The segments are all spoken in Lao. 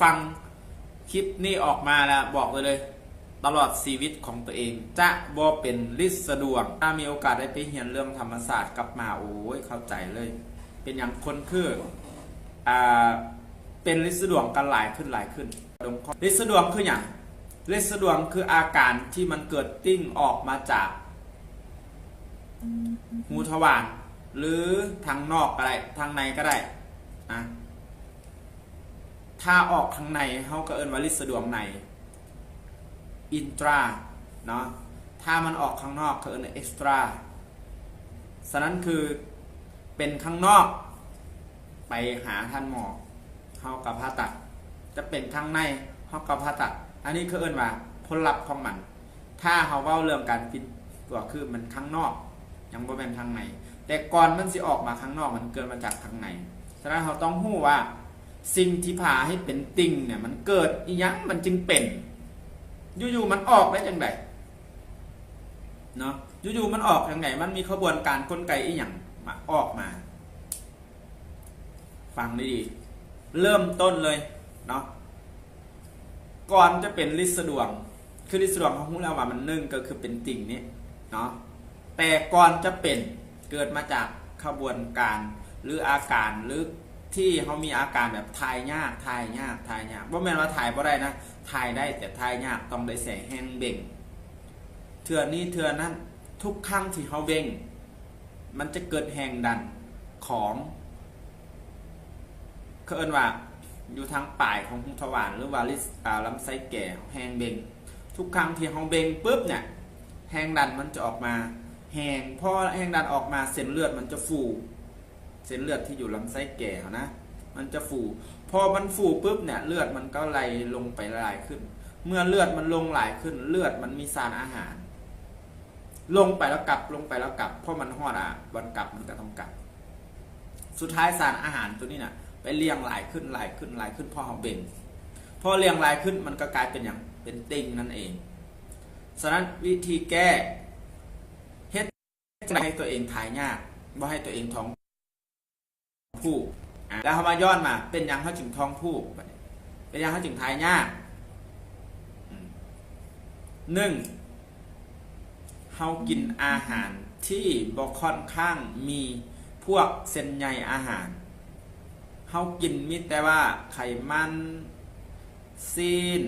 ຟັງຄລິບນີ້ອອກມາແລ້ວ ບອກໄວ້ເລີຍ ຕະຫຼອດຊີວິດຂອງຕົວເອງຈະບໍ່ເປັນລິດສະດວງ. ຖ້າມີໂອກາດໄດ້ໄປຮຽນເລື່ອງທຳມະສາດກັບໝາ ໂອ້ຍ ເຂົ້າໃຈເລີຍ ເປັນຫຍັງຄົນຄື ອ່າ ເປັນລິດສະດວງກັນຫຼາຍຂຶ້ນ ຫຼາຍຂຶ້ນ. ລິດສະດວງຄືຫຍັງ? ລິດສະດວງຄືອາການທີ່ມັນເກີດຕິ່ງອອກມາຈາກຮູທະວານ ຫຼື ທາງນອກກໍໄດ້ ທາງໃນກໍໄດ້ນະ. ຖ້າອອກທາງໃນ ເຮົາກໍເອີ້ນວ່າລິດສະດວງໃນ intra ເນາະ, ຖ້າມັນອອກຂ້າງນອກ ເຂົາເອີ້ນວ່າ extra. ສະນັ້ນຄືເປັນຂ້າງນອກ ໄປຫາທ່ານໝໍ ເຮົາກໍຜ່າຕັດ, ຈະເປັນຂ້າງໃນ ເຮົາກໍຜ່າຕັດ. ອັນນີ້ເຂົາເອີ້ນວ່າຜົນລັບຂອງມັນ. ຖ້າເຮົາເວົ້າເລື່ອງການປິ່ນຕົວ ຄືມັນຂ້າງນອກ ຍັງບໍ່ແມ່ນທາງໃນ, ແຕ່ກ່ອນມັນຊິອອກມາຂ້າງນອກ ມັນເກີດມາຈາກທາງໃນ. ສະນັ້ນເຮົາຕ້ອງຮູ້ວ່າສິ່ງທີ່ພາໃຫ້ເປັນຕິ່ງເນຍ ມັນເກີດອີ່ຫຍັງມັນຈຶ່ງເປັນ? ຢູ່ໆມັນອອກໄດ້ຈັ່ງໃດເນາະ? ຢູ່ໆມັນອອກຈັ່ງໃດ? ມັນມີຂະບວນການກົນໄກອີ່ຫຍັງມາ ອອກມາ? ຟັງດີໆ ເລີ່ມຕົ້ນເລີຍເນາະ. ກ່ອນຈະເປັນລິດສະດວງ ຄືລິດສະດວງເຮົາຮູ້ແລ້ວວ່າມັນ ໜຶ່ງ ກໍຄືເປັນຕິ່ງນີ້ເນາະ, ແຕ່ກ່ອນຈະເປັນ ເກີດມາຈາກຂະບວນການ ຫຼື ອາການ ຫຼື ທີ່ເຮົາມີອາການແບບຖ່າຍຍາກ ຖ່າຍຍາກ ຖ່າຍຍາກ. ບໍ່ແມ່ນວ່າຖ່າຍບໍ່ໄດ້ນະ, ຖ່າຍໄດ້ ແຕ່ຖ່າຍຍາກ ຕ້ອງໄດ້ໃຊ້ແຮງເບັ່ງ ເທື່ອນີ້ເທື່ອນັ້ນ. ທຸກຄັ້ງທີ່ເຮົາເບັ່ງ ມັນຈະເກີດແຮງດັນຂອງ ເຂົາເອີ້ນວ່າຢູ່ທາງປາຍຂອງຮູທະວານ ຫຼືວ່າລິດ ອ່າ ລຳໄສ້ແກ ແຮງເບັ່ງ. ທຸກຄັ້ງທີ່ເຮົາເບັ່ງປຶບເນຍ ແຮງດັນມັນຈະອອກມາແຮງ, ພໍແຮງດັນອອກມາ ເສັ້ນເລືອດມັນຈະຟູ, ເສັ້ນເລືອດທີ່ຢູ່ລຳໄສ້ແກເຮົານະ ມັນຈະຟູ. ພໍມັນຟູປຶບເນຍ ເລືອດມັນກໍໄຫຼລົງໄປຫຼາຍຂຶ້ນ. ເມື່ອເລືອດມັນລົງຫຼາຍຂຶ້ນ ເລືອດມັນມີສານອາຫານ ລົງໄປແລ້ວກັບ ລົງໄປແລ້ວກັບ, ເພາະມັນຮອດ ອ່າ ບ່ອນກັບ ມັນກໍຕ້ອງກັບ. ສຸດທ້າຍສານອາຫານຕົວນີ້ນະ ໄປລ້ຽງຫຼາຍຂຶ້ນ ຫຼາຍຂຶ້ນ ຫຼາຍຂຶ້ນ ເພາະເຮົາເບັ່ງ. ພໍລ້ຽງຫຼາຍຂຶ້ນ ມັນກໍກາຍເປັນຫຍັງ? ເປັນຕິ່ງນັ້ນເອງ. ສະນັ້ນວິທີແກ້ ເຮັດຈັ່ງໃດໃຫ້ຕົວເອງຖ່າຍຍາກ ບໍ່ໃຫ້ຕົວເອງທ້ອງ ຜູ້ ອ່າ ແລ້ວເຮົາມາຍ້ອນມາ ເປັນຫຍັງເຮົາຈຶ່ງທ້ອງຜູ້? ບັດນີ້ ເປັນຫຍັງເຮົາຈຶ່ງຖ່າຍຍາກ? ອືມ ໜຶ່ງ ເຮົາກິນອາຫານທີ່ບໍ່ ຂ້ອນຂ້າງມີພວກເສັ້ນໃຍອາຫານ, ເຮົາກິນມີແຕ່ວ່າໄຂມັນ, ຊີ້ນ,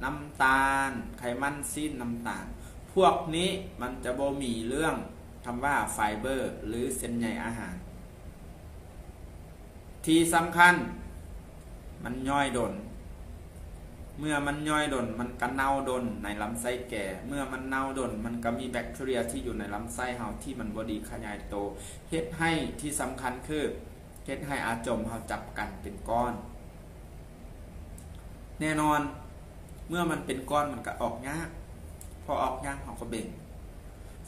ນ້ຳຕານ, ໄຂມັນ, ຊີ້ນ, ນ້ຳຕານ, ພວກນີ້ມັນຈະບໍ່ມີເລື່ອງ ຄຳວ່າໄຟເບີ ຫຼື ເສັ້ນໃຍອາຫານ. ທີ່ສຳຄັນ ມັນຍ່ອຍດົນ. ເມື່ອມັນຍ່ອຍດົນ ມັນກະເນົ່າດົນໃນລຳໄສ້ແກ. ເມື່ອມັນເນົ່າດົນ ມັນກະມີແບັກທີເຣຍທີ່ຢູ່ໃນລຳໄສ້ເຮົາທີ່ມັນບໍ່ດີຂະຫຍາຍໂຕ, ເຮັດໃຫ້ ທີ່ສຳຄັນຄື ເຮັດໃຫ້ອາຈົມເຮົາຈັບກັນເປັນກ້ອນ. ແນ່ນອນ ເມື່ອມັນເປັນກ້ອນມັນກະອອກຍາກ, ພໍອອກຍາກເຮົາກໍເບັ່ງ.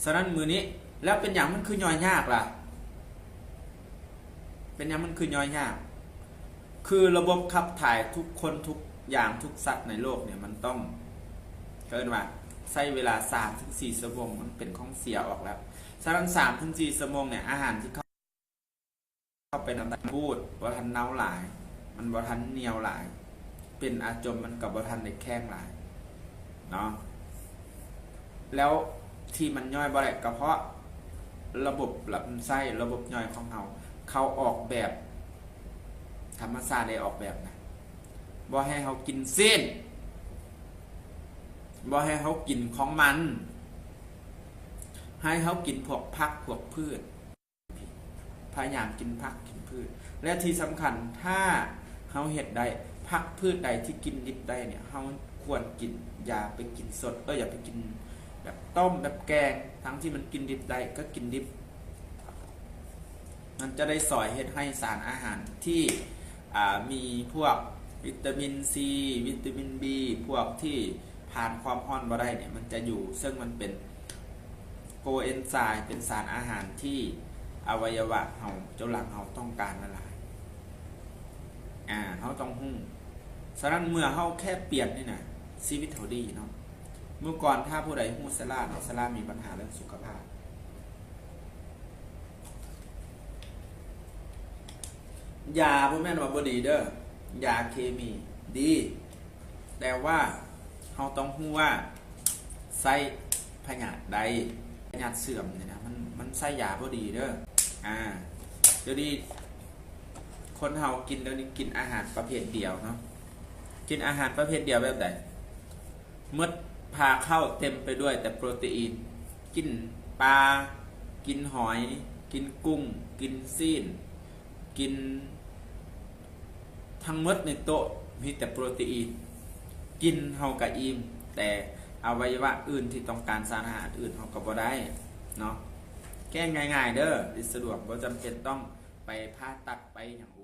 ສະນັ້ນມື້ນີ້ ແລ້ວເປັນຫຍັງມັນຄືຍ່ອຍຍາກລະ? ເປັນຫຍັງມັນຄືຍ່ອຍຍາກ? ຄືລະບົບຂັບຖ່າຍທຸກຄົນ ທຸກຢ່າງ ທຸກສັດໃນໂລກເນຍ ມັນຕ້ອງ ເອີ້ນວ່າໃຊ້ເວລາສາມເຖິງສີ່ຊົ່ວໂມງ ມັນເປັນຂອງເສຍອອກແລ້ວ. ສະນັ້ນສາມເຖິງສີ່ຊົ່ວໂມງເນຍ ອາຫານທີ່ເຂົ້າ ເຂົ້າໄປນຳ ມັນບູດ ບໍ່ທັນເນົ່າຫຼາຍ, ມັນບໍ່ທັນໜຽວຫຼາຍ, ເປັນອາຈົມ ມັນກໍບໍ່ທັນໄດ້ແຂງຫຼາຍເນາະ. ແລ້ວທີ່ມັນຍ່ອຍບໍ່ໄດ້ ກໍເພາະລະບົບລຳໄສ້ ລະບົບຍ່ອຍຂອງເຮົາ ເຂົາອອກແບບ ທຳມະຊາດໄດ້ອອກແບບນະ ບໍ່ໃຫ້ເຮົາກິນຊີ້ນ, ບໍ່ໃຫ້ເຮົາກິນຂອງມັນ, ໃຫ້ເຮົາກິນພວກຜັກພວກພືດ. ພະຍາຍາມກິນຜັກກິນພືດ ແລະ ທີ່ສຳຄັນ ຖ້າເຮົາເຮັດໄດ້ ຜັກພືດໃດທີ່ກິນດິບໄດ້ເນຍ ເຮົາຄວນກິນ, ຢ່າໄປກິນສົດ, ເອີ ຢ່າໄປກິນແບບຕົ້ມ ແບບແກງ, ທັງທີ່ມັນກິນດິບໄດ້ກໍກິນດິບ. ມັນຈະໄດ້ຊ່ອຍເຮັດໃຫ້ສານອາຫານທີ່ ອ່າ ມີພວກວິຕາມິນຊີ, ວິຕາມິນບີ, ພວກທີ່ຜ່ານຄວາມຮ້ອນບໍ່ໄດ້ເນຍ ມັນຈະຢູ່, ເຊິ່ງມັນເປັນ ໂກເອັນໄຊມ໌ ເປັນສານອາຫານທີ່ອະໄວຍະວະເຮົາ ຈຸລັງເຮົາຕ້ອງການຫຼາຍໆ ອາ ເຮົາຕ້ອງຮູ້. ສະນັ້ນເມື່ອເຮົາແຄ່ປ່ຽນນີ້ນະ ຊີວິດເຮົາດີເນາະ. ເມື່ອກ່ອນຖ້າຜູ້ໃດຮູ້ຊາລາເນາະ ຊາລາມີບັນຫາເລື່ອງສຸຂະພາບ. ຢາບໍ່ແມ່ນວ່າບໍ່ດີເດີ, ຢາເຄມີ ດີ ແຕ່ວ່າເຮົາຕ້ອງຮູ້ວ່າໃຊ້ພະຍາດໃດ. ພະຍາດເສື່ອມນີ້ນະ ມັນ ມັນໃຊ້ຢາບໍ່ດີເດີ. ອາ ດຽວນີ້ຄົນເຮົາກິນ ດຽວນີ້ກິນອາຫານປະເພດດຽວເນາະ. ກິນອາຫານປະເພດດຽວແບບໃດ? ໝົດ ພາເຂົ້າເຕັມໄປດ້ວຍແຕ່ໂປຣຕີອິນ. ກິນປາ ກິນຫອຍ ກິນກຸ້ງ ກິນຊີ້ນ ກິນ ທັງໝົດໃນໂຕະມີແຕ່ໂປຣຕີອິນ. ກິນເຮົາກະອີ່ມ ແຕ່ອະໄວຍະວະອື່ນທີ່ຕ້ອງການສານອາຫານອື່ນເຮົາກະບໍ່ໄດ້ເນາະ. ແກ້ງ່າຍໆເດີ ສະດວກ ບໍ່ຈຳເປັນຕ້ອງໄປຜ່າຕັດໄປຫຍັງ.